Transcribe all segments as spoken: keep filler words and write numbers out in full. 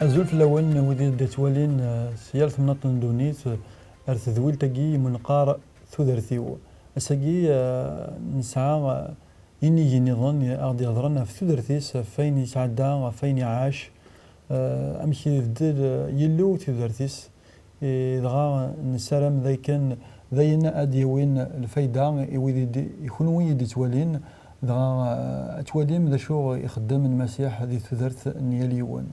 Azul fell-awen, wid i d-yettwalin, eh, s yal temnaḍt n ddunit, eh, ar tedwilt-agi i wen-neqqar Tudert-iw. Ass-agi, eh, nesɛa, eh, inigi nniḍen i aɣ-d-iheḍren ɣef tudert-is, ɣef wayen yesɛedda, ɣef wayen iɛac, eh, amek ibeddel, eh, Yillu tudert-is. Eh, dɣa nessaram d akken d ayen ad d-yawin lfayda i wid i d-, i kunwi i d-yettwalin, dɣa, eh, ad twalim d acu ixeddem Lmasiḥ di tudert n yal yiwen.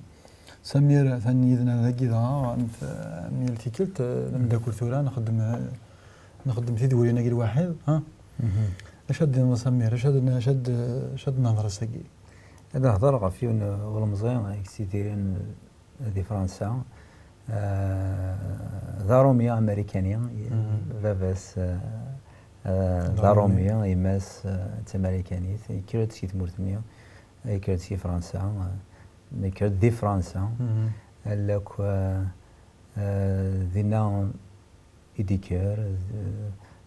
Samir atan yid-neɣ dagi dɣa, ant-, am yal tikkelt, eh, d ameddakel tura, nxeddem, eh, nxeddem tidwilin-agi lwaḥid, ha? Mhm. Acu ad d-tiniḍ a Samir? Acu ad, acu ad, acu ad nehḍer ass-agi? Ad nehḍer ɣef yiwen, eh, ulemẓi, eh, yettidiren, eh, di Fransa. Eh, d aṛumi amarikani, Mhm. Baba-s, eh, eh, d D aṛumi. Aṛumi, yemma-s, eh, d tamarikanit. Yekker-d si tmurt-nni, yekker-d si Fransa, eh, yekker-d di Fransa. Mhm. Alak, eh, eh, dinna i d-yekker,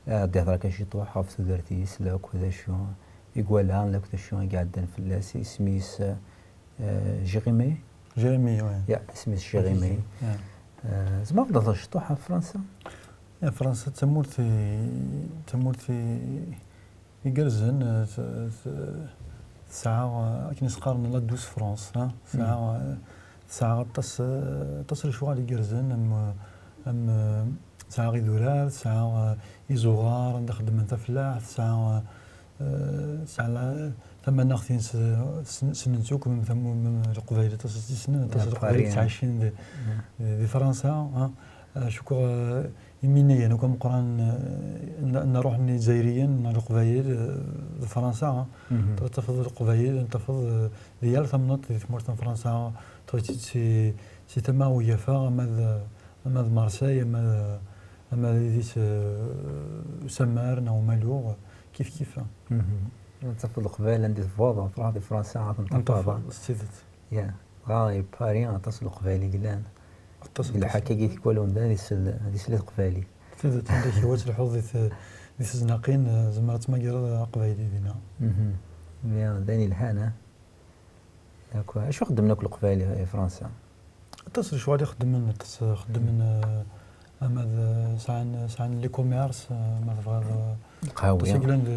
eh, ad d-ihḍer kan ciṭuḥ ɣef tudert-is, lakk d acu i iwala, lakk d acu i iɛeddan fell-as. Isem-is, eh, Jérémie? Jérémie, ouais. Ya, isem-is Jérémie. Ya. Eh, tzemreḍ ad d-tehḍreḍ ciṭuḥ ɣef Fransa? Ya, Fransa d tamurt i, d tamurt i, igerrzen, eh, t-, t-, tesɛa, eh, akken i s-qqaren la douce France, ha? Tesɛa, Mm. eh, tesɛa aṭas, eh, aṭas n lecɣal igerrzen, am, am, eh, tesɛa idurar, tesɛa, eh, izuɣar anda xeddmen tafellaḥt, tesɛa, eh, tesɛa la-, tamaneɣt-ines, eh, sen-, ssnen-tt akk, même tamu-, même Leqbayel aṭas i tt-issnen, aṭas n Leqbayel i yettɛicin di, Mm. di, di Fransa, ha? Eh, cukkeɣ, eh, Imi nniɣ akk ameqqran, eh, n, n ṛuḥ n Izzayriyen, n Leqbayel, eh, d Fransa, eh. Mhm. Tra tafeḍ Leqbayel, tafeḍ, eh, di yal tamnaḍt di tmurt n Fransa, tafeḍ-tt si, si tama ugafa, ama d, ama d Marseille, ama d, ama d idis, eh, Usamar neɣ Umaluɣ, kif kif. Mhm. Tafeḍ Leqbayel anda i tebɣuḍ, truḥeḍ di Fransa, ad ten-tafeḍ. Ad ten-tafeḍ, s tidet. Ya, dɣa i Paris, aṭas n Leqbayel i yellan. Aṭas, aṭas. Lḥak-agi tikwal umdan ad isel, ad isel i teqbaylit. Tidet, anda kra ad telḥuḍ di t-, di tezlaqin, eh, tzemreḍ ad tmagreḍ aqbayli dinna. Mhm. Ya, d ayen yelhan, ah. Akk, acu xeddmen akk Leqbayel i Fransa? Aṭas n lecɣal i xeddmen, aṭas xeddmen, eh, ama d, sɛan, sɛan les commerces, eh, ma tebɣiḍ, eh, Lqahwi. Aṭas i yellan d,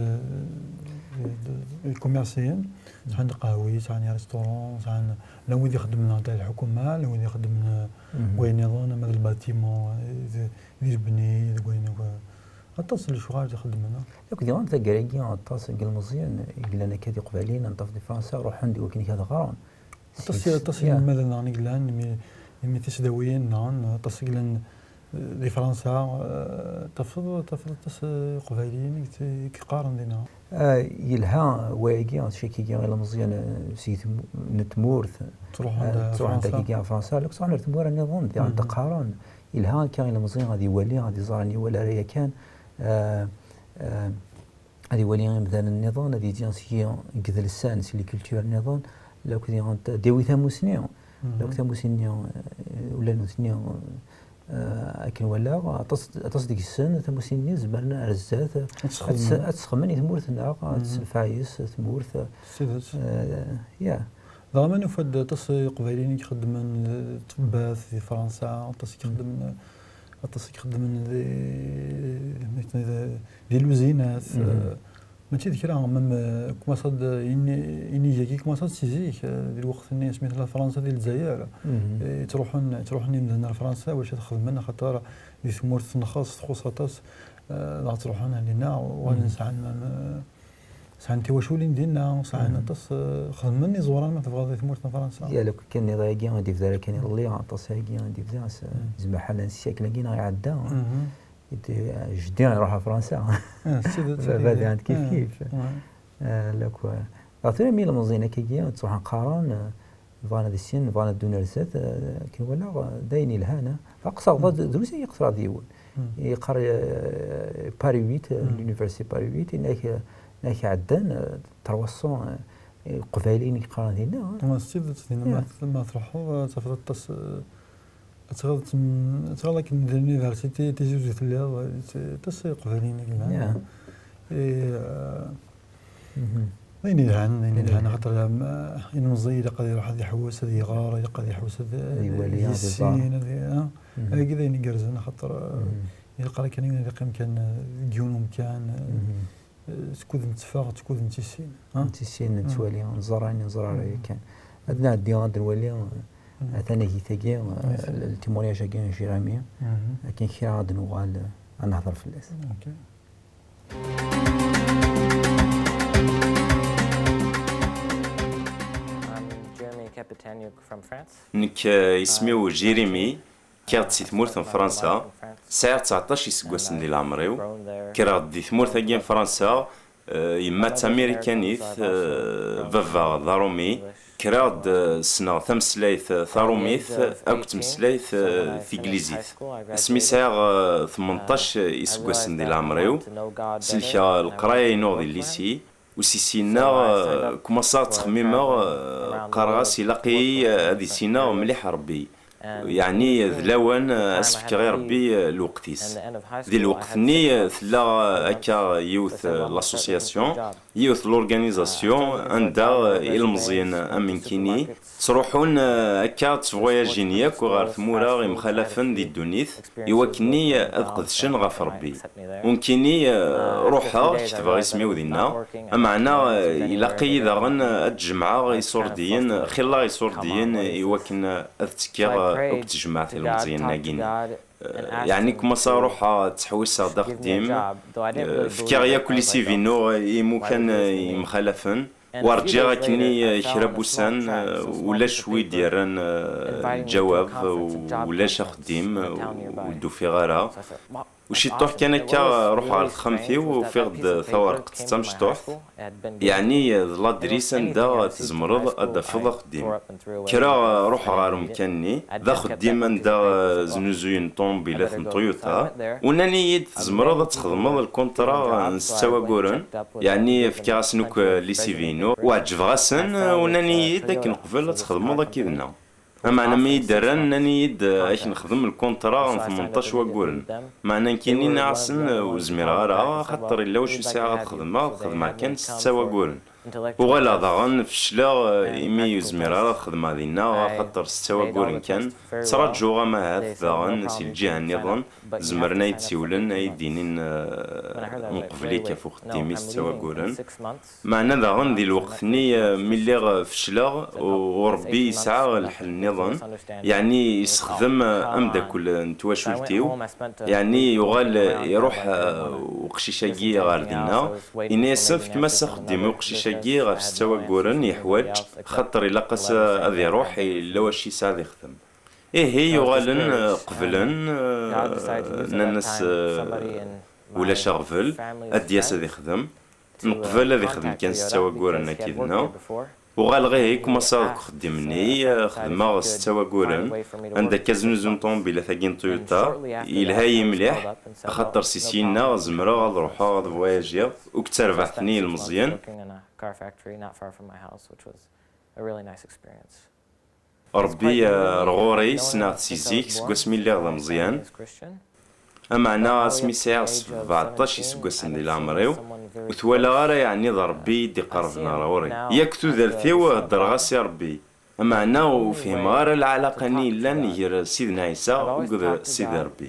d, d, d ikummersiyen, sɛan lqahwi, sɛan restaurant, sɛan, llan wid ixeddmen ɣer lḥukuma, llan wid ixeddmen, eh, Mhm. deg wayen nniḍen, ama d lbatiman, eh, d, di lebni, deg wayen akk. Aṭas n lecɣal i xeddmen, ah. Akk diɣen taggara-agi, aṭas n yilmeẓyen i yellan akka d iqbayliyen, ad nṭaf di Fransa, ruḥen-d i wakken ad ɣren. Aṭas, Si-, aṭas n ya. Yinelmaden daɣen i yellan, imi, imi tisdawiyin daɣen, aṭas i yellan, eh, di Fransa, eh, tafeḍ, tafeḍ aṭas, eh, iqbayliyen i yet-, i yeqqaren dinna. Ah, yelha wayagi, cakigi ilemẓiyen, eh, si tm-, n tmurt, Ttruḥun eh, d ttruḥun Fransa. Dagi ɣer Fransa, la ttruḥun ar tmura nniḍen, diɣen Mhm. Qqaren, yelha akka ilemẓi ad iwali, ad iẓer aniwel ara yakan, eh, eh, ad iwali imdanen nniḍen, ad yejji seg yidles-nsen, seg les cultures nniḍen, lakk diɣen ad d-yawi tamusni, Mhm. Lakk tamusni-nni, eh, ula d nutni, eh, akken walaɣ, aṭas, aṭas deg-sen, tamusni-nni zemren ar zdat, Ad sxedmen. Ad s-, ad sxedmen i tmurt-nneɣ, ad Mhm. Tessenfeɛ yes tmurt. S tidet. Eh, ya. Dɣa ma nufa-d aṭas n Iqbayliyen i ixeddmen, eh, ṭṭebbat di Fransa, aṭas i ixeddmen, aṭas i ixeddmen di, di, di, di luzinat, Mhm. Eh, mačči d kra, même, eh, kumaṣa-d, eh, ini-, inigi-agi kumaṣa-d si zik, eh, di lweqt-nni asmi tella Fransa di Lezzayer, Mhm. Eh, ttruḥun, ttruḥun yimdanen ar Fransa, bac ad xedmen, axaṭer di tmurt tenxeṣ, txuṣ aṭas, eh, dɣa ttruḥun ar dinna, uɣalen Mhm. sɛan, même, eh, sɛan tiwaculin dinna, sɛan Mhm. aṭas, eh, xedmen iẓuran ma tebɣiḍ di tmurt n Fransa. Ya, lakk kan iḍ-agi i d-yebda kan iḍelli, aṭas-agi i d-yebda, s-, Mhm. Zmaḥ ḥala n ssakla-agi neɣ iɛedda. Mhm. I d-, jeddi iruḥ ɣer Fransa. Ah, s tidet, Baba s tidet. Diɣen kif Ah, kif. Ouais. Ah, lakk, ah. Ɣer tura mi lmeẓyen akkagi, ttruḥen qqaren, ah, bɣan ad issinen, bɣan ad ddun ar zdat, ah, akken walaɣ, ah, d ayen yelhan, ah. Aqsaɣ, Mm. d-, drus ay yeqtra d yiwen. Mm. Yeqqar, ah, Paris huit, ah, Mm. l'université Paris huit, inak, inak ɛeddan, ah, trois cents, ah, Iqbayliyen i yeqqaren dinna, ah. Ma s tidet, dinna ma Yeah. t-, ma truḥeḍ, ah, tafeḍ aṭas, ah, Ad tɣiḍ tem-, ad tɣiḍ akken d l'université Tizi Uzzu telliḍ, t-, aṭas n Iqbayliyen i yellan. Yeah. Et, euh, Mhm. Ayen yelhan, ayen yelhan, axaṭer am, eh, ilemẓi ilaq ad iruḥ ad iḥewwes, ad iɣer, ilaq ad iḥewwes, ad, ad iwali, ad iẓer, ad yissin, ad i-, ah, mhm, agi d ayen igerrzen, axaṭer, eh, mhm, ilaq ara kan ad yeqqim kan, eh, deg yiwen umkan, eh, mhm, eh, skud netteffeɣ, skud nettissin, ah? Nettissin, mhm, nettwali, neẓra, neẓra, mhm, ara kan. Ad nɛeddi, ad nwali, eh, mhm, atan agit-agi, eh, mhm, le témoignage-agi n Jérémy, mhm, akken kra ad nuɣal, eh, ad nehder fell-as. Ok. I'm Jeremy Capitanu from France. Nekk, eh, isem-iw Jérémy, kkiɣ-d si tmurt n Fransa, sɛiɣ tseɛṭac iseggasen di leɛmer-iw. Kkreɣ-d di tmurt-agi n Fransa, eh, yemma d tamirikanit, eh, baba d aṛumi. Kkreɣ-d, eh, ssneɣ tameslayt, eh, taṛumit akked tmeslayt, eh, tiglizit. Asmi sɛiɣ, eh, tmenṭac iseggasen di leɛmer-iw, selkeɣ leqraya-inu di lycée, u si syenna, eh, kumaṣaɣ ttxemmimeɣ, eh, qqareɣ-as ilaq-iyi, eh, ad issineɣ mliḥ Ṛebbi. Yeɛni d lawan, eh, ad s-fkeɣ i Ṛebbi, eh, lweqt-is. Di lweqt-nni, eh, tella, eh, akka yiwet, eh, l'association, yiwet l'organisation anda, eh, ilmeẓyen am nekkini ttruḥun, eh, akka ttevwayajin yakk ɣer tmura imxalafen di ddunit, i wakken-nni, eh, ad qedcen ɣef Ṛebbi. U nekkini, eh, ruḥeɣ, ketbeɣ isem-iw dinna, ameɛna, eh, ilaq-iyi daɣen, eh, ad d-jemɛeɣ iṣurdiyen, xilla iṣurdiyen, i wakken, eh, ad ttekkiɣ, eh, akked tejmaɛt ilmeẓyen-agi-nni. Eh, yeɛni kumaṣaɣ ruḥeɣ ttḥewwiseɣ-d axeddim, eh, fkiɣ yakk les C V-inu i imukan, eh, yemxalafen, u rǧiɣ akkenni, eh, kra n wussan, eh, ulac wi d-yerran, eh, lǧawab, u ulac axeddim, eh, ur d-ufiɣ ara. U ciṭuḥ kan akka, ruḥeɣ ɣer texxamt-iw, ufiɣ-d tawerqet d tamecṭuḥt. Yeɛni d ladris anda tzemreḍ ad d-tafeḍ axeddim. Kkreɣ, ruḥeɣ ɣer umkan-nni, d axeddim anda znuzuyen ṭumubilat n Toyota. U nnan-iyi-d tzemreḍ ad txedmeḍ lkunṭra n setta waguren, yeɛni fkiɣ-asen akk les C V-inu, u ɛeǧbeɣ-asen, u nnan-iyi-d akken qbel ad txedmeḍ akkid-nneɣ. Ameɛna mi yi-d-rran, nnan-iyi-d, eh, ad k-nexdem lkunṭra n tmenṭac wagguren. Meɛna nekkini nniɣ-asen, eh, ur zmireɣ ara, axaṭer yella wacu sɛiɣ ad xedmeɣ, ad xedmeɣ kan setta wagguren. Uɣaleɣ daɣen fecleɣ, eh, imi ur zmireɣ ara ad xedmeɣ dinna, axaṭer setta wagguren kan. Ttraǧuɣ amahat daɣen si lǧiha nniḍen, zemren ad yi-d-siwlen, ad yi-d-inin, eh, mqebel-ik ɣef uxeddim-is setta wagguren. Meɛna daɣen di lweqt-nni, eh, mi lliɣ, eh, fecleɣ, u, u Ṛebbi yesɛa lḥel nniḍen, yeɛni yessexdem, eh, ameddakel n twacult-iw, yeɛni yuɣal, eh, iruḥ, eh, uqcic-agi ɣer dinna, yenna-yasen fkem-as axeddim i uqcic-agi ɣef setta wagguren yeḥwaǧ, xaṭer ilaq-as, eh, ad iruḥ, yella wacu yesɛa ad ixdem. Ihi yuɣalen, eh, qeblen, eh, nnan-as, eh, ulac aɣbel, ad d-yas ad ixdem. Neqbel ad ixdem kan setta wagguren akkid-nneɣ. Uɣaleɣ ihi kumaṣaɣ deg uxeddim-nni, eh, xedmeɣ setta wagguren, anda akka znuzu n ṭumubilat-agi n Toyota, yelha-yi mliḥ, axaṭer si syenna zemreɣ ad ruḥeɣ ad voyajiɣ, akked terbaɛt-nni ilmeẓyen. Ṛebbi, eh, ar ɣur-i, ssneɣ-t si zik, seg wasmi lliɣ d ameẓyan. Ameɛna asmi sɛiɣ sebɛeṭṭac iseggasen di leɛmer-iw, ur t-walaɣ ara yeɛni d Ṛebbi i d-iqerben ar ɣur-i. Yak tudert-iw heddreɣ-as i Ṛebbi. Ameɛna ur fhimeɣ ara lɛalaqa-nni yellan gar Sidna Ɛisa akked Sidi Ṛebbi.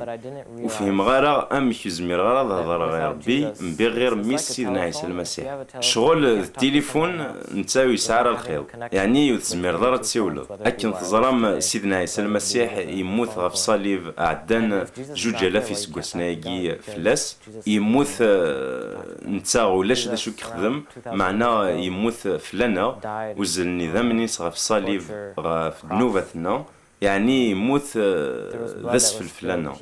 Ur fhimeɣ ara amek ur zmireɣ ara ad hedreɣ i Ṛebbi mbiɣ ɣir mmi-s Sidna Ɛisa Lmasiḥ. Ccɣel d tilifun, netta ur yesɛi ara lxiḍ. Yeɛni ur tezmireḍ ara ad tessiwleḍ. Akken teẓram, Sidna Ɛisa Lmasiḥ yemmut ɣef ṣṣalib ɛeddan juǧ alaf iseggasen-agi fell-as. Yemmut, eh, netta ulac d acu i yexdem, meɛna yemmut fell-aneɣ, uzzlen idammen-is ɣef ṣṣalib ɣef ddnubat-nneɣ, yeɛni yemmut, eh, d asfel fell-aneɣ.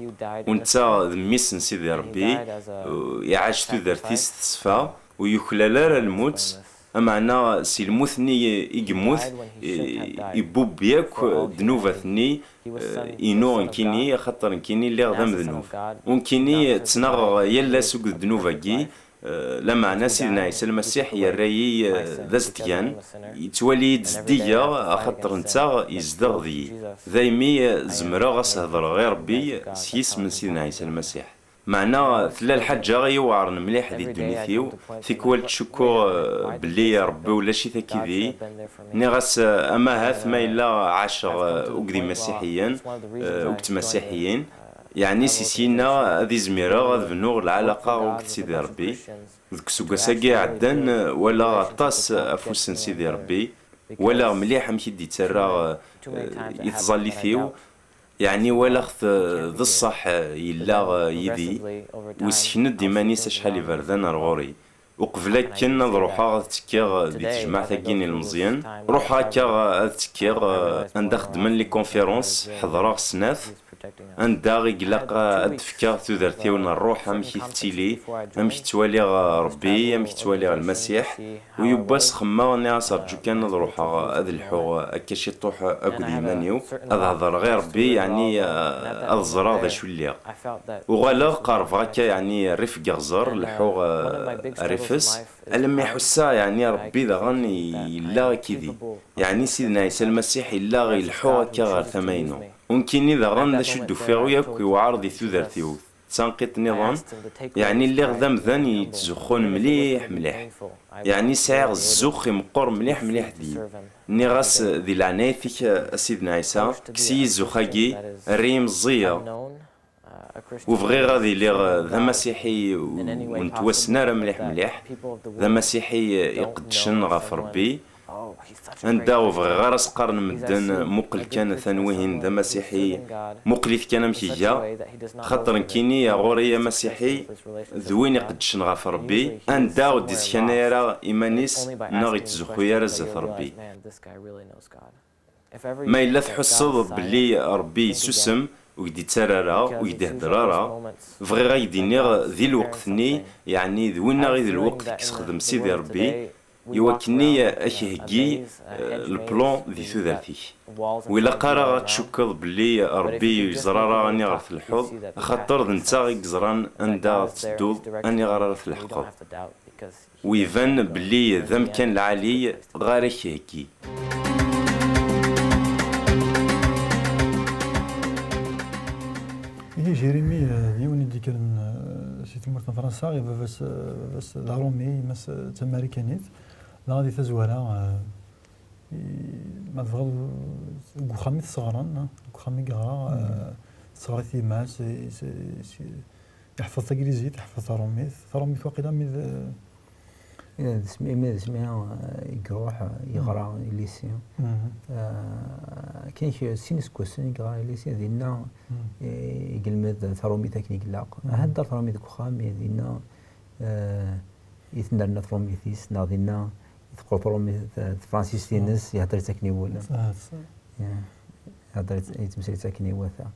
U netta d mmi-s n Sidi Ṛebbi, eh, iɛac tudert-is teṣfa, ur yuklal ara lmut, ameɛna si lmut-nni i yemmut, eh, ibubb yakk ddnubat-nni, eh, inu nekkini, axaṭer nekkini lliɣ d amednub. U nekkini ttnaɣeɣ yal ass akked ddnub-agi, eh, lameɛna Sidna Ɛisa Lmasiḥ yerra-yi, eh, d azedgan, yettwali-yi-d zeddigeɣ, axaṭer netta yezdeɣ deg-i. Daymi, eh, zemreɣ ad s-hedreɣ i Ṛebbi s yisem n Sidna Ɛisa Lmasiḥ. Meɛna tella lḥaǧa i iweɛren mliḥ di ddunit-iw, tikwal ttcukkuɣ, eh, belli Ṛebbi ulac-it akid-i. Nniɣ-as, eh, amahat ma yella ɛaceɣ, eh, akked imasiḥiyen, eh, akked tmasiḥiyin, yeɛni si syin-a ad izmireɣ ad bnuɣ lɛalaqa akked Sidi Ṛebbi. Deg useggas-agi iɛeddan, eh, walaɣ aṭas afus n Sidi Ṛebbi, walaɣ mliḥ amek i d-ittarra, eh, i tẓallit-iw, yeɛni walaɣ-t, eh, d ṣṣeḥ, eh, yella, eh, yid-i, u yessken-d iman-is acḥal iberdan ar ɣur-i. Uqbel akken ad ruḥeɣ ad ttekkiɣ di tejmaɛt-agi n ilmeẓyen, ruḥeɣ akka ad ttekkiɣ, eh, anda xeddmen les conférences, ḥeḍreɣ snat, anda i ilaq ad d-fkeɣ tudert-iw n ṛṛuḥ, amek i tettili, amek ttwaliɣ, eh, Ṛebbi, amek ttwaliɣ Lmasiḥ, u yiwwas xemmeɣ, nniɣ-as rǧu kan ad ruḥeɣ ad lḥuɣ akka ciṭuḥ akked yiman-iw, ad hedreɣ i Ṛebbi, yeɛni, eh, ad ẓreɣ d acu lliɣ. Uɣaleɣ qerbeɣ akka, yeɛni rrif n yiɣzer, leḥḥuɣ, eh, rrif-s, alammi ḥusseɣ, yeɛni Ṛebbi daɣen yella akkid-i. Yeɛni Sidna Ɛisa Lmasiḥ yella ileḥḥu akka ɣer tama-inu. U nekkini daɣen d acu d-ufiɣ yakk iweɛṛ di tudert-iw. D tanqiḍt nniḍen, yeɛni lliɣ d amdan yettzuxxun mliḥ mliḥ. Yeɛni sɛiɣ zzux imeqqer mliḥ mliḥ deg-i. Nniɣ-as, di leɛnayat-ik, a Sidna Ɛisa, kkes-iyi zzux-agi, err-iyi meẓẓiyeɣ. Ur bɣiɣ ad iliɣ d amasiḥi ur nettwassen ara mliḥ mliḥ, d amasiḥi iqeddcen ɣef Ṛebbi, anda ur bɣiɣ ara s-qqaren medden, muqel kan atan wihin d amasiḥi, muqel-it kan amek iga, xaṭer nekkini ɣur-i amasiḥi d win iqeddcen ɣef Ṛebbi, anda ur d-iskanay ara iman-is neɣ ittzuxxu ara zdat Ṛebbi. Ma yella tḥusseḍ belli Ṛebbi yessusem, ur k-d-ittarra ara, ur k-d-ihedder ara, bɣiɣ ad k-d-iniɣ di lweqt-nni, yeɛni d winna i d lweqt i yessexdem Sidi Ṛebbi, i wakken-nni ad k-iheggi, eh, le plan di tudert-ik. Ur ilaq ara ad tcukkeḍ belli Ṛebbi ur yeẓri ara aniɣer tleḥḥuḍ, axaṭer d netta i yeẓran anda ara tedduḍ, aniɣer ara tleḥqeḍ. U iban belli d amkan lɛali ɣer ak-iheggi. Ihi Jérémie, eh, d yiwen i d-yekkren, eh, si tmurt n Fransa, i baba-s, eh, baba-s d Aṛumi, yemma-s, eh, d Tamarikanit. Dɣa di tazwara, eh, i, ma tebɣiḍ, deg uxxam i t-sseɣren, eh, deg uxxam i yeɣra, eh, tesseɣr-it yemma-s, i, i, i, Iḥfeḍ taglizit, iḥfeḍ taṛumit. Taṛumit waqila mi d, eh, d asmi, mi d asmi, eh, i iruḥ, eh, yeɣra i lycée. Mhm. Eh, kan k-, sin iseggasen i yeɣra i lycée, dinna, mhm, eh, i yelmed taṛumit akken i ilaq. Mhm. Ihedder taṛumit deg uxxam, eh, dinna, eh, i tennerna taṛumit-is, neɣ dinna i teqqur taṛumit, eh, tefransist-ines, mhm, ihedder-itt akken iwulem. Ah, ṣ- Ya. Ihedder-itt, yettmeslay-itt akken iwata.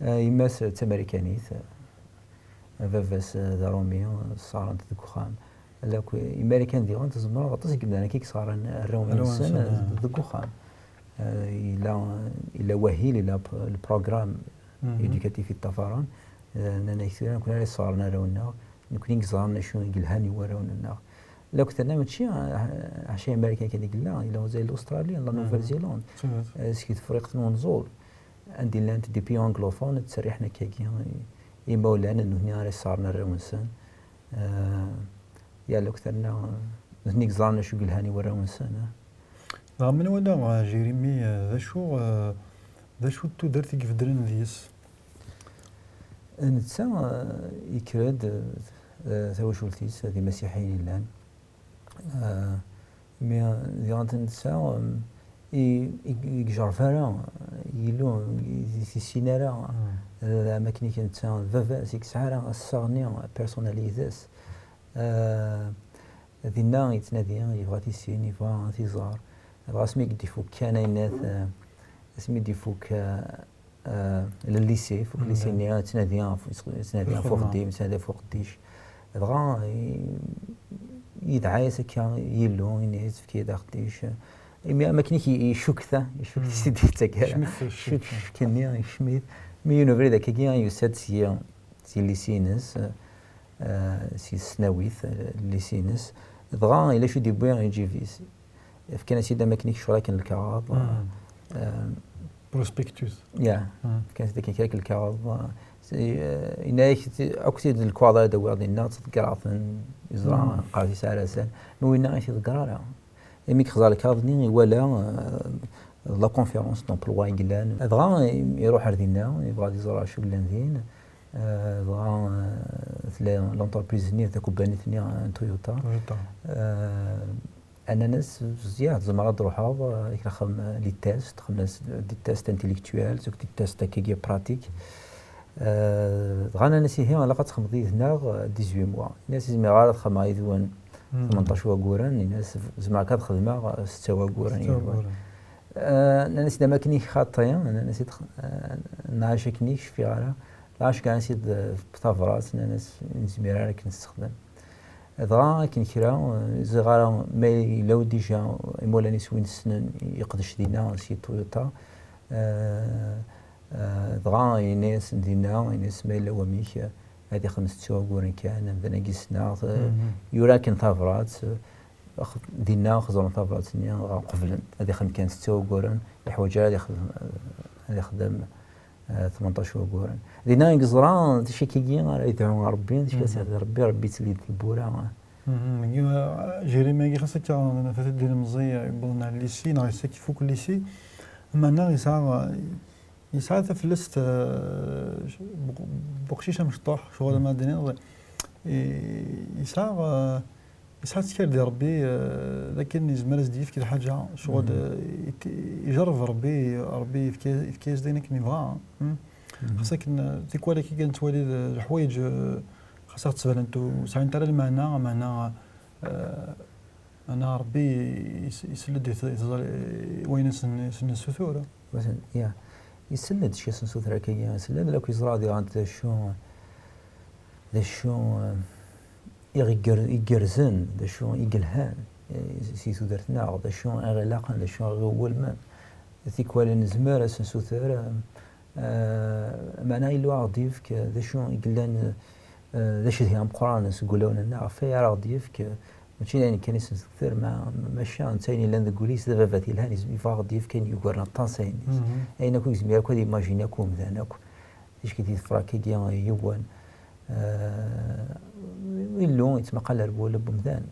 Eh, yemma-s d tamarikanit, eh, baba-s, eh, d aṛumi, eh, sseɣren-t deg uxxam. Ala akk, eh, imarikan diɣen tzemreḍ aṭas n yimdanen akka i yesɣaren arraw-nsen, arraw-nsen, eh, ah, deg uxxam. Eh, yella, yella wahil, yella p-, le programme, mhm, éducatif i ṭṭafaren. Eh, nnan-ak tura, nekkni ara yesɣeren arraw-nneɣ, nekkni i yeẓran acu i yelhan i warraw-nneɣ. La akk terna mačči, ah, ḥaca Marikan kan i yella, yella uzal Australie, la, mhm, Nouvelle-Zélande. C'est vrai. Eh, seg Tefriqt n Unẓul, anda i llant des pays anglophones, ttserriḥen akkagi i, i imawlan, d nutni ara yesɣeren arraw-nsen. Eh, ya, la akk terna, nutni i yeẓran acu i yelhan i warraw-nsen, eh. Dɣa menwala, eh, Jérémie, eh, d acu, eh, d acu n tudert i ibeddlen deg-s? Netta, eh, yekker-d, eh, tawacult-is, d imasiḥiyen i llan. Eh, mi diɣen netta, em, i, i, i yejreb ara Yillu, i, i tissin ara, mm, eh, am akken i netta d baba-s, i yesɛa ara assaɣ-nni personnel yid-s. Eh, dinna yettnadi, yebɣa tissin, yebɣa ad t-iẓer. Dɣa asmi i d-ifuk kan ayennat, eh, asmi i d-ifuk, eh, eh, le lycée, ifuk, mm, lycée-nni, yettnadi ɣef, yettnadi ɣef lxedma, uxeddim, yettnadi ɣef uqeddic. Dɣa i, yedɛa-yas akka Yillu, yenna-yas, "Efk-iyi-d aqeddic." Imi am akken i k-, icukket, icukket, mm, s-, ur d-yettak ara. Yecmet, icukket, icukket-nni, yecmet. Mi yiwen ubrid akkagi yusa-d si, si lycée-ines, eh, si tesnawit, eh, lycée-ines. Dɣa yella acu i d-yewwi iǧib-is. Fkan-as-id am akken i ccɣel akken lkaɣeḍ. Mm. Eh, prospectus. Ya. Mm. Fkan-as-id akken kra lkaɣeḍ, eh, s Eh, yenna-yak ti-, akk tid lekwaḍ ara d-awiɣ dinna, ttḍeggreɣ-ten, yeẓra, mhm, qqaret yesɛa azal. Nna winna ur t-iḍegger ara. Imi yexẓer lkaɣeḍ-nni, iwala, eh, la conférence d'emploi i yellan. Dɣa, eh, iruḥ ar dinna, yebɣa ad iẓer acu yellan din. Eh, dɣa, eh, tella l'entreprise-nni, takubbanit-nni, eh, n Toyota. Toyota. Eh, Nnan-as, ya, tzemreḍ ad d-truḥeḍ, eh, ad k-nexdem, eh, les tests, xedmen-as des tests intellectuels, akked des tests akkagi pratiques. Eh, dɣa nnan-as, ihi, ilaq ad txedmeḍ yid-neɣ, eh, dix-huit mois. Yenna-as, ur zmireɣ ara ad xedmeɣ yid-wen, mhm, tmenṭac wagguren. Yenna-as, zemreɣ kan ad xedmeɣ, eh, setta wagguren yid-wen. Setta wagguren. Eh, nnan-as, d am akken i k-xaṭi, nnan-as, eh, nɛac akken i k-cfiɣ ara. Lɛac kan as-id tabrat, nnan-as, ur nezmir ara ad k-nessexdem. Dɣa akken kra, ur ẓriɣ ara ma yella déjà imawlan-is win ssnen, yeqdec dinna si Toyota. Eh, eh, dɣa yenna-yasen dinna, yenna-as ma yella wamek, ad ixdem setta wagguren kan, amdan-agi ssneɣ-t, eh, mhm, yura akken tabrat, eh, ax-, dinna xeẓren tabrat-nni, dɣa qeblen ad ixdem kan setta wagguren, yeḥwaǧ ara ad ixdem, ad ixdem eh, tmenṭac wagguren. Dinna i yeẓra d acu akkagi ara yedɛu ɣer Rebbi, d acu ara s-yehder Rebbi, Rebbi yettli-d tiwwura. Mhm. Jérémie-agi xas akka, naf-it-id d ilemẓi, yewweḍ ar lycée, neɣ yessaki ifuk lycée, meɛna yesɛa, yesɛa taflest, eh, bu-, buqcic amecṭuḥ, ccɣel ma d-tiniḍ, i-, yesɛa, eh, Yesɛa ttkal di Rebbi, eh, d akken yezmer ad s-d-yefk lḥaǧa, ccɣel, mhm, eh, it-, ijerreb Rebbi, Rebbi yefka, yefka-yas-d ayen akken yebɣa, hmm? Mhm. Xas akken, eh, tikwal akka kan nettwali d leḥwayeǧ, eh, xas ad ɣ-ttbanent ur sɛint ara lmeɛna, meɛna, eh, meɛna Rebbi is-, isell-d i t-, i tẓa-, i wayen i sen-, i sen-nessutur. Masalan, ya, isell-d acu i sen-nessutur akkagi, isell-d, lakk yeẓra diɣen d acu, d acu, eh, i ɣ-iger-, igerrzen, d acu i yelhan, eh, si tudert-nneɣ, d acu i ɣ-ilaqen, d acu i ɣ-iwulmen. Tikwal nezmer ad s-nsuter, eh, meɛna Illu a ɣ-d-yefk, eh, d acu i yellan, eh, d acedhi ameqqran seg wulawen-nneɣ, ɣef waya ara ɣ-d-yefk, eh, mačči d ayen kan i s-nsuter, ma-, maca netta ayen yellan deg wul-is d ababat yelhan, yez-, yebɣa a ɣ-d-yefk ayen yugaren aṭas ayen. Mhm. Ayen akk i yezmir akk ad imajini akk umdan akk. Ticki di tefra akkagi yiwen, eh, Illu yettmaqal ar wul n umdan.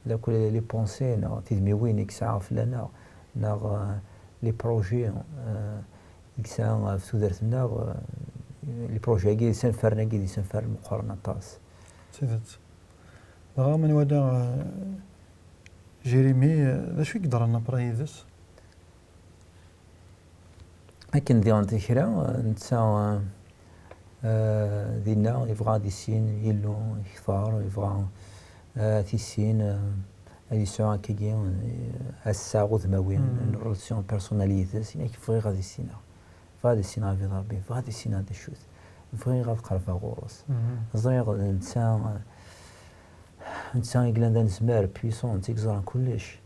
Lakul les pensées neɣ tidmiwin i yesɛa fell-aneɣ, neɣ, eh, les projets, eh, i yesɛa ɣef tudert-nneɣ, eh, les projets-agi d isenfaren-agi d isenfaren meqqren aṭas. D tidet. Dɣa ma nwala, eh, Jérémie, eh, d acu i yeḍran après yid-s? Akken diɣen tekra, netta, eh, dinna yebɣa ad issin Illu kter, yebɣa, eh, ad t-issin, eh, ad yesɛu akkagi, eh, ad s-tesɛu udmawi, mhm, une relation personnelle yid-s, yenna-k bɣiɣ ad issineɣ, bɣiɣ ad issineɣ bid Rebbi, bɣiɣ ad issineɣ d acu-t, bɣiɣ ad qerbeɣ ɣur-s. Mhm. Ẓriɣ d netta, eh, netta i yellan d anezmar, puissant, i yeẓran kullec.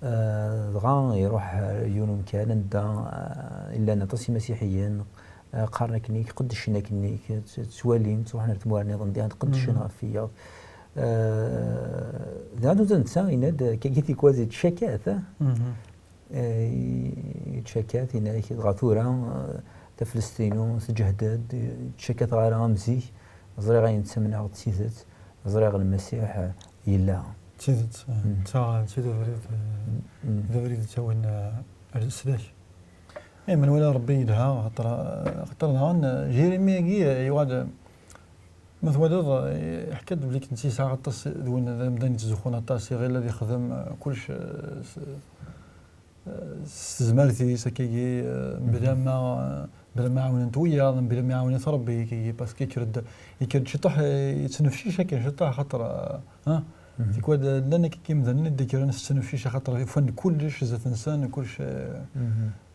Eh, dɣa iruḥ, eh, yiwen umkan anda, eh, llan aṭas imasiḥiyen, eh, qqaren akken-ik, qeddcen akken-ik, tt-, ttwalin, ttruḥen ar tmura nniḍen, diɣen qeddcen, mhm, ɣef wiyaḍ. Eh, diɣen tuta netta yenna-d, eh, akkagi tikwal yettcakat, eh? Mhm. Eh, yettcakat, yenna-ak, dɣa tura, eh, taflest-inu tǧehd-d, ur ttcakateɣ ara am zik, ẓriɣ ayen ttamneɣ d tidet, ẓriɣ Lmasiḥ, eh, yella. D tidet, eh, mm, d ta-, d tid abrid, eh, mm, d abrid yettawin, eh, ar leslak. Eh, ma nwala Rebbi yelha, xaṭer, eh, xaṭer daɣen, eh, Jérémie-agi, eh, yuɣal, eh, ma twaliḍ, eh, iḥka-d belli netta yesɛa aṭas d win d amdan yettzuxxun aṭas, iɣil ad ixdem, eh, kullec, eh, s-, s tezmert-is akkagi, eh, mebla ma, eh, mebla ma ɛawnen-t wiyaḍ, mebla ma iɛawen-it Rebbi akkagi, parce que yekker-d, yekker-d ciṭuḥ, eh, yettnefcic akken ciṭuḥ, xaṭer, eh, ha? Mhm. Tikwal llan akkagi imdanen i d-ikkren s ttnefcic, axaṭer ufan-d kullec zdat-nsen, kullec, eh,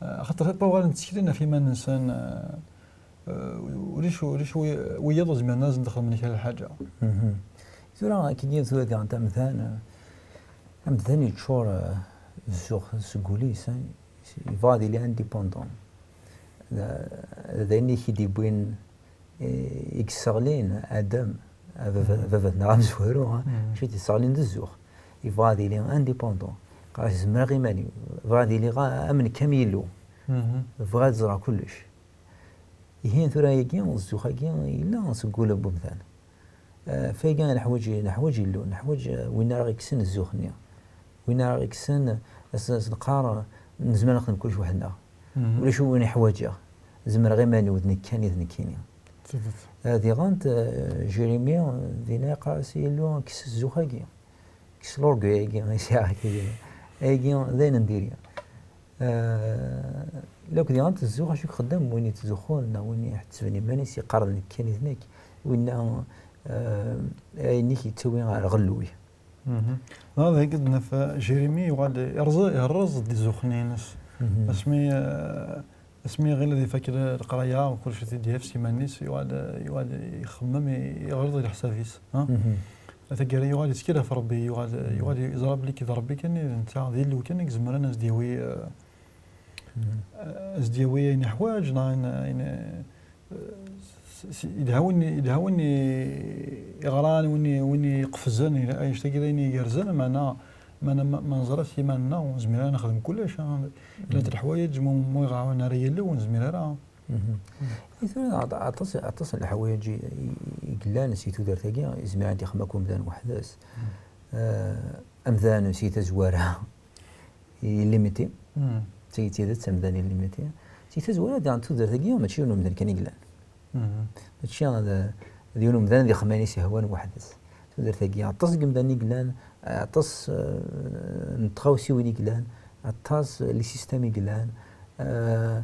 eh, axaṭer pas uɣalen tteklen ɣef yiman-nsen, eh, eh, ulac, ulac wi-, wiyaḍ ur zmiren ad sen-d-xedmen kra n lḥaǧa. Mhm. Tura, akken i tura diɣen amdan, eh, amdan yeččur, eh, zzux seg wul-is, eh, yebɣa ad yili indépendant. D, d ayen i k-id-yewwin, eh, i yesseɣlin Adam, a baba, mhm, baba-tneɣ amezwaru, eh, mhm, mačči d-yesseɣlin d zzux. Yebɣa ad yili indépendant. Qqar-as, zemreɣ iman-iw. Bɣiɣ ad iliɣ a-, am nekk am Yillu. Mhm. Bɣiɣ ad ẓreɣ kullec. Ihi tura-agi, zzux-agi yella seg wul n wemdan. Eh, fayga neḥwaǧ, neḥwaǧ Illu, neḥwaǧ, eh, win ara ɣ-ikksen zzux-nni. Win ara ɣ-ikksen, as, as neqqar, nezmer ad nexdem kullec weḥd-neɣ. Ulac win i ḥwaǧeɣ. Zemreɣ iman-iw, d nekk kan i d nekkini. Eh, diɣen, eh, Jérémie, eh, dinna yeqqar-as i Illu, kkes zzux-agi. Kkes l'orgueil-agi i sɛiɣ akka. Agi d ayen n diri. Eh, lakk diɣen tezzuɣ acu ixeddem win yettzuxxun neɣ win iḥettben iman-is yeqqar d nekk kan i d nekk. Winna, eh, ayen-ik yettawi ɣer ɣelluy. Dɣa dagi d-naf, eh, Jérémie yuɣal irẓ-, irreẓ-d izuxxen-ines. Asmi, eh, asmi iɣil ad ifak le-, leqraya, kullec ad t-id-yaf s iman-is, yuɣal, yuɣal ixemmem, i-, iɣelleḍ i leḥsab-is, ha? Taggara yuɣal yettkel ɣef Ṛebbi, yuɣal, yuɣal yeẓra belli d Ṛebbi kan i d netta, d Illu kan i izemren ad s-d-yawi, eh, eh, ad s-d-yawi ayen iḥwaǧ, neɣ ayen, ayen, eh, s-, s-, yelha win, yelha win i, iɣran, win i, win iqefzen, yelha, annect-agi d ayen igerrzen, meɛna, meɛna ma, ma neẓra s yiman-nneɣ, ur nezmir ara nexdem kullec, ha. Llant leḥwayeǧ, ma, ma ur iɣ-ɛawen ara Yillu, ur nezmir ara. I tura aṭ-, aṭas, aṭas n leḥwayeǧ i, i, i yellan si tudert-agi, yezmer ad ixdem akk umdan weḥd-s. Eh, amdan si tazwara, illimité. D tagi d tidet, amdan illimité. Si tazwara, diɣen tudert-agi, mačči yiwen umdan kan i yellan. Mačči d, d yiwen umdan ad ixdem ayen i s-ihwan weḥd-s. Tudert-agi, aṭas n yimdanen i yellan, aṭas, eh, n tɣawsiwin i yellan, aṭas n les systèmes i yellan, eh,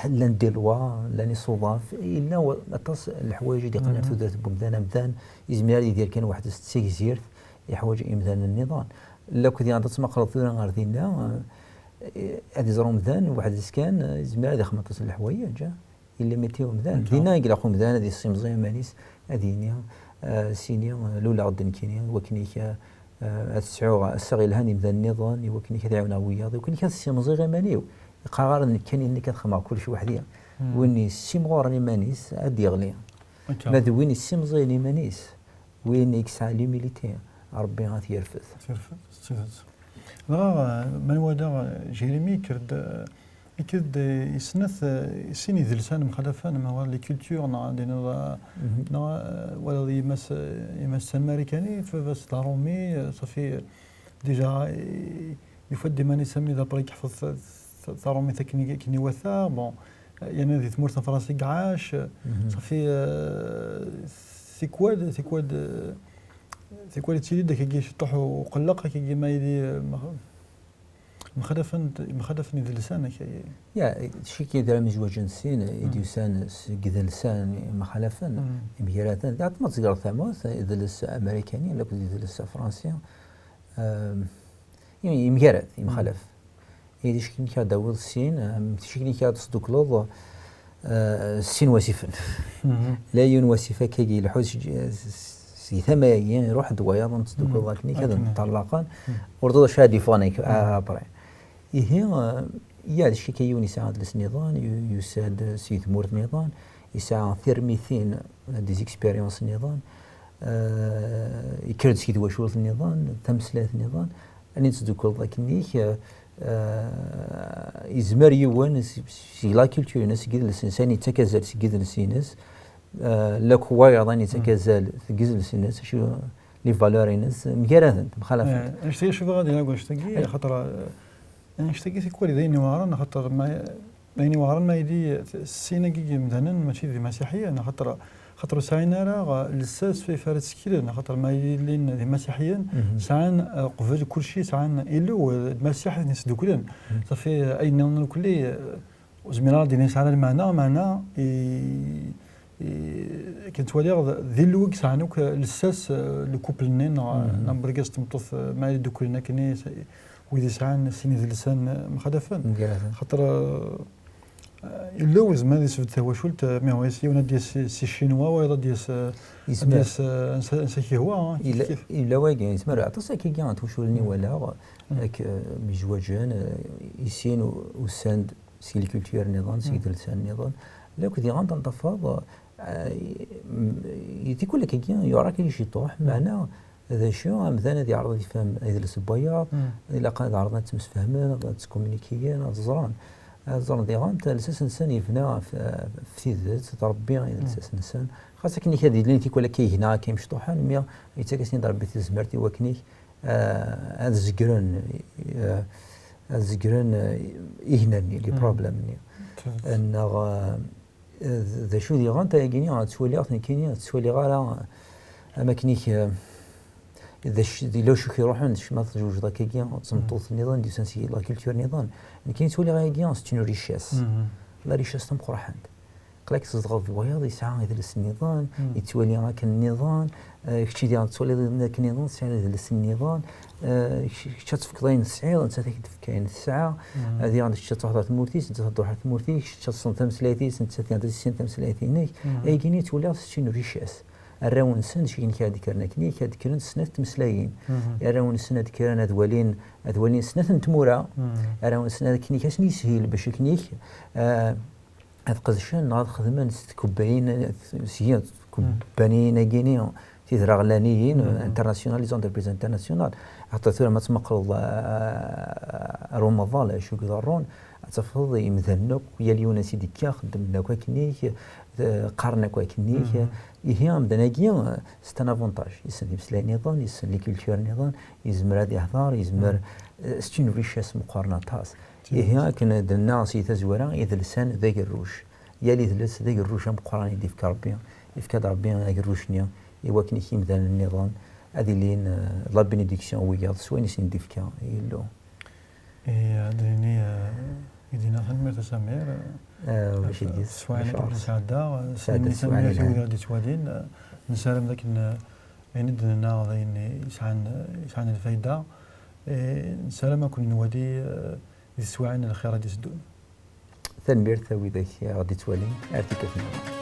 llan des lois, llan isuḍaf, yella wa-, aṭas n leḥwayeǧ i d-iqenɛen tudert n umdan. Amdan yezmer ad yidir kan weḥd-s d tigzirt, yeḥwaǧ imdanen nniḍen. Lakk diɣen ad tmaqleḍ tura ɣer dinna, eh, ad iẓer umdan weḥd-s kan, eh, yezmer ad ixdem aṭas n leḥwayeǧ, eh, illimité umdan. Dinna i ilaq umdan ad yessimẓi iman-is, ad yini, eh, sini, eh, luleɣ-d nekkini, i wakken-ik, eh, eh, ad sɛuɣ assaɣ yelhan imdanen nniḍen, i wakken-ik ad ɛiwneɣ wiyaḍ, i wakken-ik ad ssimẓiɣ iman-iw. Iqqar ara d nekk kan i nekk ad xedmeɣ kullec weḥd-i. Win yessimɣuren iman-is ad d-yeɣli. Ma d win yessimẓiyen iman-is, win i yesɛan l'humilité, Ṛebbi ad t-yerfed. Ad t-yerfed, d tidet. Dɣa, ma nwala, Jérémie yekker-d, yekker-d, eh, i snat, eh, i sin idelsan mxalafen, ma war les cultures, neɣ ad d-tiniḍ, eh, neɣ, eh, walaḍ yemma-s, eh, yemma-s d tamarikanit, baba-s d aṛumi, eh, ṣafi, déjà, eh, yufa-d iman-is armi d après yeḥfeḍ ta-, ta-, taṛumit akken i, akken iwata, bon, eh, yerna di tmurt n Fransa i iɛac, eh, ṣafi, eh, tikwal, tikwal, eh, tikwal yettili-d akkagi ciṭuḥ uqelleq, akkagi ma yili, eh, ma, Mxalafen, mxalafen idelsan akka. Ya, d ciki dra mi zwaǧen sin, i d-yusan seg idelsan imxalafen, imgaraden. Daɣ ma tzegreḍ tamawt, idles amarikani, akked idles afransi, em, i-, imgarad, imxalaf. I d ciki ad d-tawiḍ sin, em, ciki ad tesdukleḍ, eh, sin wasifen. La yiwen wasif akkagi ileḥḥu seg, seg tama-agi, iruḥ-d wayeḍ, ad ttdukkuleḍ akken ad nṭerlaqen. Ur teẓriḍ acu ad d-yeffɣen akka, après. Ihi, eh, ya, d ciki yiwen yesɛa adles nniḍen, yu-, yusa-d si tmurt nniḍen, yesɛa tirmitin, des expériences nniḍen, eh, yekker-d si twacult nniḍen, tameslayt nniḍen, ayen tettdukkuleḍ akken-ik, eh, eh, yezmer yiwen s-, seg la culture-ines, seg idles-ines, ayen yettak azal seg idles-ines, eh, lakk wayeḍ ayen yettak azal seg idles-ines, acu, les valeurs-ines, mgaradent, mxalafent. Eh, annect-agi acu bɣiɣ ad iniɣ deg wannect-agi, axaṭer, eh, annect-agi tikwal d ayen iweɛren, axaṭer ma, d ayen iweɛren ma yili t-, sin-agi n yimdanen mačči d imasiḥiyen, axaṭer, axaṭer ur sɛin ara, eh, llsas f-, f ara ttekkilen, axaṭer ma yili llan d imasiḥiyen, sɛan, eh, qbel kulci, sɛan Illu, eh, d Lmasiḥ i ten-yesduklen. Ṣafi, eh, ayen nniḍen irkelli, eh, ur zmireɣ ad d-iniɣ yesɛa lmeɛna, meɛna i, i, akken ttwaliɣ d, d Illu i yesɛan akk llsas, eh, le couple-nni, neɣ, neɣ n urgaz d tmeṭṭut, eh, ma ad dduklen akken i, wid yesɛan sin idelsan, eh, mxalafen. Mgaraden. Xaṭer, eh, Illu yezmer ad yesbedd tawacult, eh, mi hwa yiwen ad d-yas si Ccinwa, wayeḍ ad d-yas, eh, ad d-yas, eh, ansa, ansa k-yehwa, eh, kif kif. Yella wagi, yezmer aṭas akkagi n twacul-nni walaɣ, ak, eh, mizwaǧen, eh, i sin u-, usan-d seg lkultur nniḍen, seg idelsan nniḍen. Lakk diɣen ad tafeḍ, eh, i, m-, i tikwal akkagi yuɛer akkagi ciṭuḥ, meɛna d acu, amdan ad yeɛreḍ ad yefhem idles n wayeḍ, ilaq ad ɛerḍen ad ttemsefhamen, ad ttekomunikiyen, ad ẓren. Ad ẓren diɣen, lsas-nsen yebna ɣef, ɣef tidet, d Ṛebbi i d lsas-nsen. Xas akken ad ilin tikwal akka yegna akka imecṭuḥen, mi yettak-asen-id Ṛebbi tizmert i wakken eh, ad zegren, eh, ad zegren eh, igna-nni, les problèmes-nni. Neɣ eh, d d acu diɣen, tayagi-nni ad ttwaliɣ, nekkini ad ttwaliɣ ara eh, am akken ik, eh, d acu, d ila acu k-iruḥen, d ma tjewjeḍ akkagi d tmeṭṭut nniḍen, d-yusan si la culture nniḍen. Nekkini ttwaliɣ ayagi c'est une richesse. La richesse tameqqrant. Qlak tzedɣeḍ d wayeḍ yesɛa idles nniḍen, yettwali akken nniḍen, eh, kečč diɣen tettwaliḍ akken nniḍen, tesɛiḍ idles nniḍen, eh, kečč kečč ad tefkeḍ ayen tesɛiḍ, nettat ad k-d-tefk ayen tesɛa, eh, diɣen kečč ad truḥeḍ ɣer tmurt-is, nettat ad truḥ ɣer tmurt-ik, kečč ad tessneḍ tameslayt-is, nettat diɣen ad tissin tameslayt-inek. Ayagi-nni ttwaliɣ c'est une richesse. Arraw-nsen, d acu-nni ad d-kkren akken-ik, ad d-kkren snat tmeslayin. Arraw-nsen ad d-kkren ad walin, ad walin snat n tmura. Arraw-nsen ad akken-ik ad sen-yeshil bac akken-ik, eh, ad qedcen neɣ ad xedmen s tkebbayin, s tkebbanin-agi-nni tidraɣlaniyin, international, les entreprises internationales. Axaṭer tura ma tmeqqreḍ, eh, ar umaḍal, acu i iḍerrun, ad tafeḍ imdanen akk, yal yiwen ansi d-ikka, xeddmen akk akken-ik, eh, qqaren akk akken-ik. Ihi amdan-agi, eh, c'est un avantage. Yessen timeslayin-nniḍen, yessen les cultures-nniḍen, yezmer ad ihder, yezmer, eh, c'est une richesse meqqren aṭas. Ihi akken d-nenna si tazwara, idles-a d agerruj. Yal idles d agerruj ameqqran i d-ifka Ṛebbi. Ifka-d Ṛebbi agerruj-nni i wakken i yimdanen-nniḍen ad ilin, eh, la bénédiction n wiyaḍ s wayen i sen-d-ifka Yillu. Eh, ad d-nini, eh, i d-iniɣ tanemmirt a Samir, eh, ulac ɣef deg-s, sswayeɛ-nni akken nesɛedda, eh, s tanemmirt i wid i ɣ-d-yettwalin, eh, nessaram d akken, eh, ayen i d-nenna d ayen yesɛan, yesɛan lfayda. Eh, nessaram ad ken-nwali, eh, di teswiɛin n lxir ad d-iteddun. Tanemmirt a widak i ɣ-d-yettwalin, ar tikkelt-nniḍen.